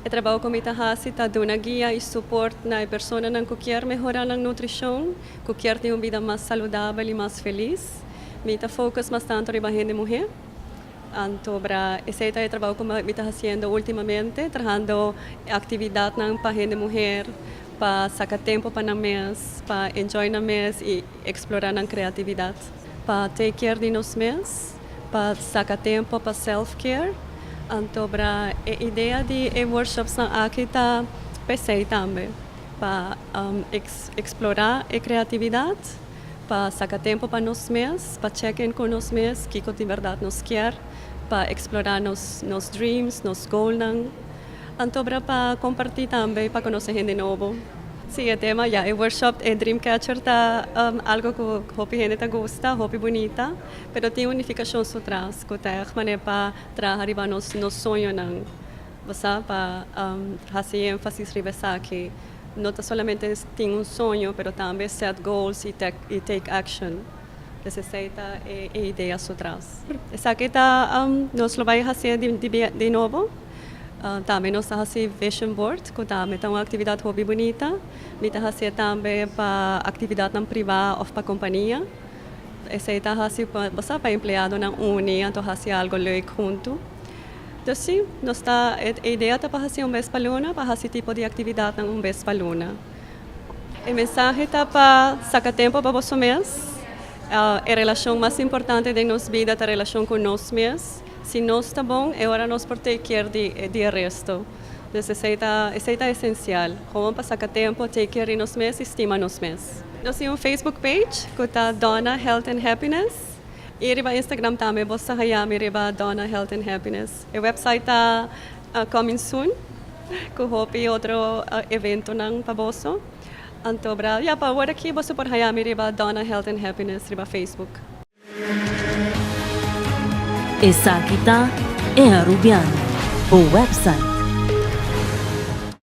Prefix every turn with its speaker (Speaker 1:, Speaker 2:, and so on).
Speaker 1: E trabou ku mi ta hasi ta duna guia i support na personanan ku kier mehorá nan nutrishon, ku kier tin un bida mas saludabel i mas felis. Mi ta focus mas tantu riba hende muhé. Anto bra, esei ta e trabou ku mi ta hasiendo últimamente, trahando aktividatnan pa hende muhé, pa saka tempu pa nan mes, pa enjoy nan mes i eksplorá nan kreatividat. Pa take care di nos mes, pa saka tempu pa self-care. Anto bra, e idea di e workshops nan aki ta p'esei tambe, pa eksplorá e kreatividat, pa saka tempu pa nos mes, pa check in ku nos mes, kiko di berdat nos kier, pa eksplorá nos dreams, nos goalnan. Anto bra, pa kompartí tambe, pa konosé hende nobo. Sí, e tema, ja, e workshop, e Dreamcatcher ta algu ku hopi hende ta gusta, hopi bunita, pero tin un nifikashon su tras, ku ta echt manera pa traha riba nos soñonan. Bo sa, pa hasi énfasis riba esaki. No ta solamente tin un soño, pero tambe set goals i take action. Esei ta e idea su tras. Esaki ta, nos lo bai hasi di nobo. Tambe nos ta hasi vision board, ku tambe ta un aktividat hopi bunita. Mi ta hasi tambe pa aktividatnan privá òf pa kompania. Esei ta hasi pa, pa empleadonan uni, anto hasi algu leuk huntu. Anto sí, nos ta, e idea ta pa hasi un bes pa luna, pa hasi tipo di aktividatnan un bes pa luna. E mensahe ta pa saka tempu pa bo mes. E relashon mas importante den nos bida ta e relashon ku nos mes. Si nos ta bon, e ora nos por take care di resto. Anto, esei ta esensial. Kon pa saka tempu, take care di nos mes i stima nos mes. Nos tin un Facebook page, ku ta Donna Health and Happiness. I riba Instagram tambe, bo ta haya mi riba Donna Health and Happiness. E website ta coming soon, ku hopi otro eventonan pa boso. Anto bra, ja, pa awor aki bo por haya mi riba Donna Health and Happiness riba Facebook.
Speaker 2: Esaki ta E Arubiano, e website.